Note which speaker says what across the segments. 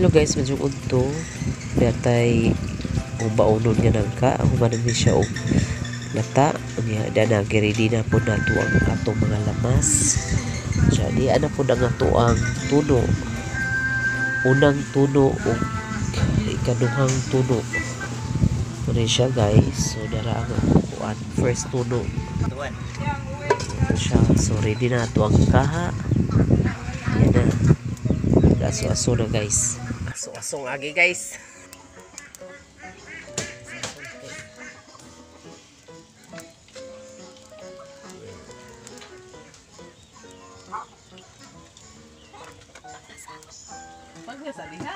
Speaker 1: Hello guys, medyo udto. Natay baonon nga nangka. Human ni siya og lata. Unya dana giready na po nato ang atong mga lamas. Siya di ana po ang ato ang tuno. Unang tuno ug ikaduhang tuno. Muna siya guys. So dara ang kuan first tuno. Ito siya. So ready na ato ang kaha. Yan na. Aso-aso na guys.
Speaker 2: Aso-asong agi guys.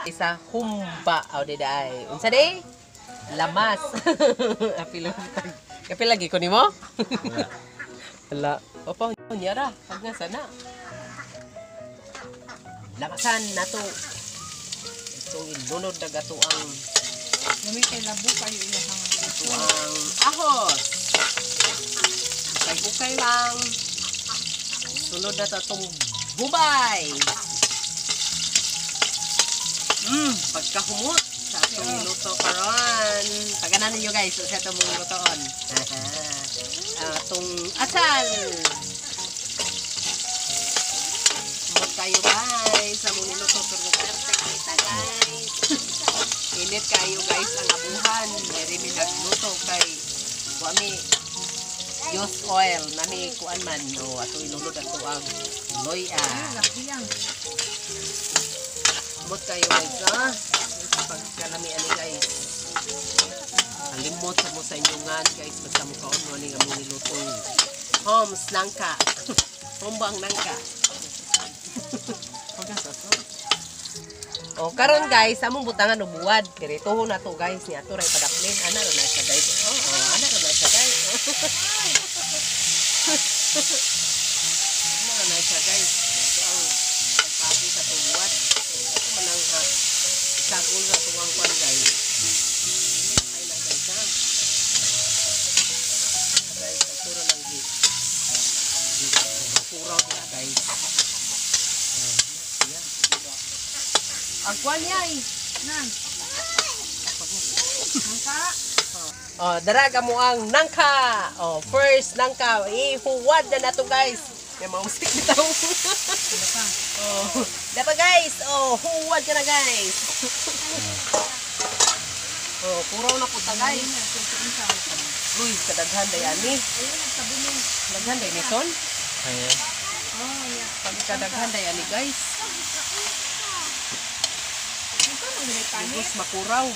Speaker 2: Isa humba aw di day. Unsa day? Lamas. Apil kapil lagi ko nimo? Wala. Opo, unya ra. Pag nga sana. Lamasan nato. Itong ilunod na gato ang
Speaker 3: Lami kay labo kayo iyahang.
Speaker 2: Ito ang ahos. Ukay-ukay lang. Sunod na to itong bubay. Pagkahumot sa atong niluto karon. Taganan ninyo guys sa atong mong lutoon. Atong asal. Humot kayo guys sa mong niluto pero perfect kita guys. Init kayo guys ang abuhan. Diri mi nagluto kay wa mi use oil nami kuan man no ato ilunod ato ang loya. Humot kayo guys ha. Pagkalami ani guys. Kalimot sa mo sa inyong ngan guys basta mo kaon mo ani nga mong niluto. Homes nangka. Humbang nangka. O karon guys, among butangan og buwad. Diretohon na to guys ni ato ray padaplin. Ana ra na siya guys. Oh, ana ra na siya guys. Ana ra na siya guys. Ito ang pagpagi sa itong buwad. Ito man ang isagol sa tuwang kwan guys. Ay na guys ha. Ana, guys, ito ra nang gi. Kuraw niya guys. Ang kwan niya eh.
Speaker 3: Nan. Nangka.
Speaker 2: Oh, daraga mo ang nangka. Oh, first nangka. Ihuwad na nato guys. May mausik bitaw. Oh, dapat guys. Oh, huwad ka na guys. Oh, puro na puta guys. Uy, kadaghan day ani. Daghan day ni son. Pagkadaghan day ani guys. Lugos makuraw. Ito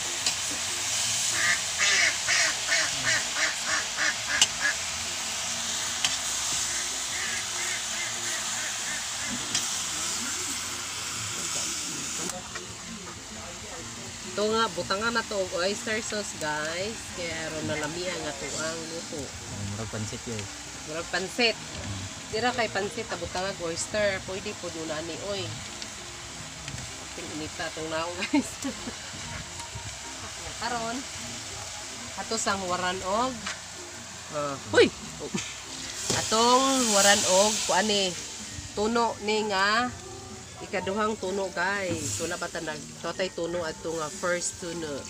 Speaker 2: nga, butangan na to og oyster sauce guys. Kaya aron nalamian nga to ang luto.
Speaker 4: Murag pansit yun.
Speaker 2: Murag pansit. Dira kay pansit, butangan og oyster. Pwede po doon ani oy. Ating inita tong naong guys. Karon, ato sang waran og huy. Atong waran og kuani tuno ni nga ikaduhang tuno guys. Wala ba ta nag totay tuno adto nga first tuno.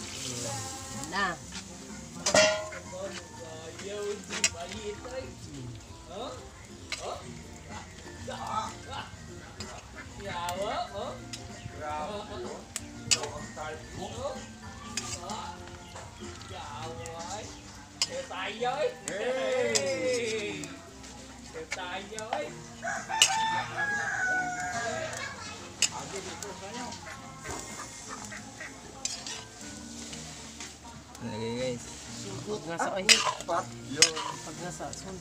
Speaker 2: Na.
Speaker 4: Lagay guys.
Speaker 2: Nga sa oy. Pag nasa sun.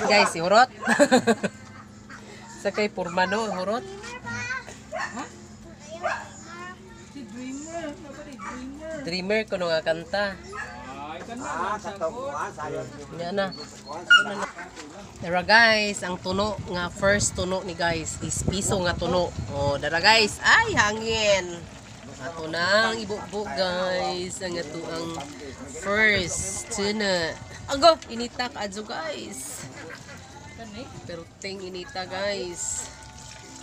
Speaker 2: Guys, si hurot. Sa kay purmano, hurot.
Speaker 3: Si Dreamer. Nobody Dreamer.
Speaker 2: Dreamer kuno nga kanta. Nga na. Dara guys, ang tuno nga first tuno ni guys is piso nga tuno. Oh, dara guys, ay hangin. Ato nang ibukbuk guys, ang ato ang first tuna. Ago, inita ka adyo guys. Pero ting inita guys.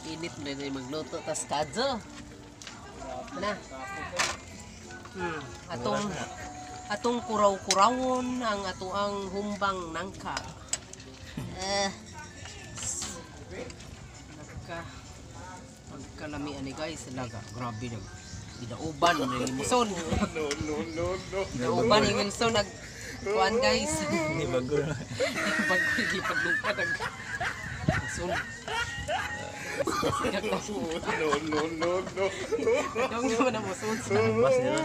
Speaker 2: Init na rin magluto tas kadyo. Na. Atong atong kuraw-kurawon ang atoang humbang nangka. Eh. Nagka pagkalami ani guys, laga grabe nag gidauban ni Wilson.
Speaker 4: No, no, no, no.
Speaker 2: Gidauban ni Wilson nag kuan guys.
Speaker 5: Hindi bago.
Speaker 2: Bago gipaglupad ang Wilson.
Speaker 4: No, no, no, no.
Speaker 2: Dong naman ang musun sa.
Speaker 5: Mas nila.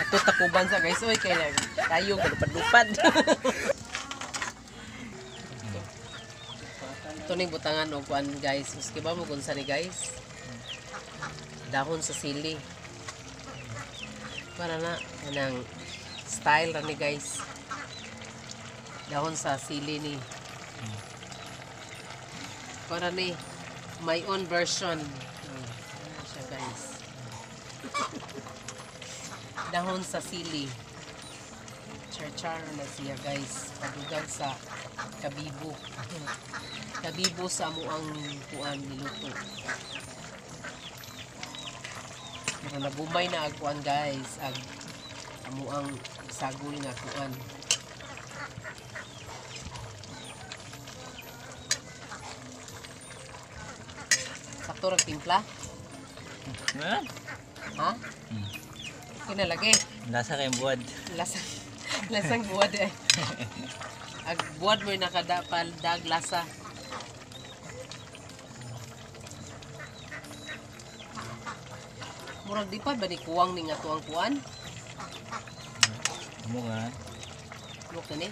Speaker 2: Ato takuban sa guys, oy kay tayo kalupad-lupad. Ito ning butangan og kuan guys. Uski ba mo kung ni guys? Dahon sa sili. Para na kanang style ra ni guys. Dahon sa sili ni. Para ni my own version. Ano siya guys. Dahon sa sili. Char-char na siya guys. Padugang sa kabibo. Kabibo sa amuang kuan niluto. Pero nagumay na ag kuan guys. Ag amuang sagol nga kuan. Sakto rag timpla?
Speaker 5: Ha?
Speaker 2: Ha? Kinalagi.
Speaker 5: Lasa kayong buwad.
Speaker 2: Lasang, lasang buwad eh. Ag buwad mo nakadapal dag lasa. Murag di pa ba ni kuwang ni nga tuang kuan?
Speaker 5: Amo ka.
Speaker 2: Look na ni.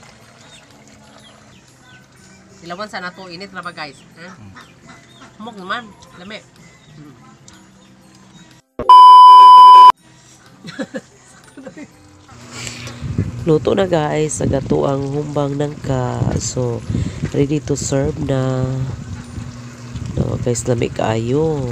Speaker 2: Silawan sa nato init ra ba guys? Ha? Humok naman, lami.
Speaker 1: Luto na guys ang atoang humbang nangka. So ready to serve na. No, guys, lami kaayo.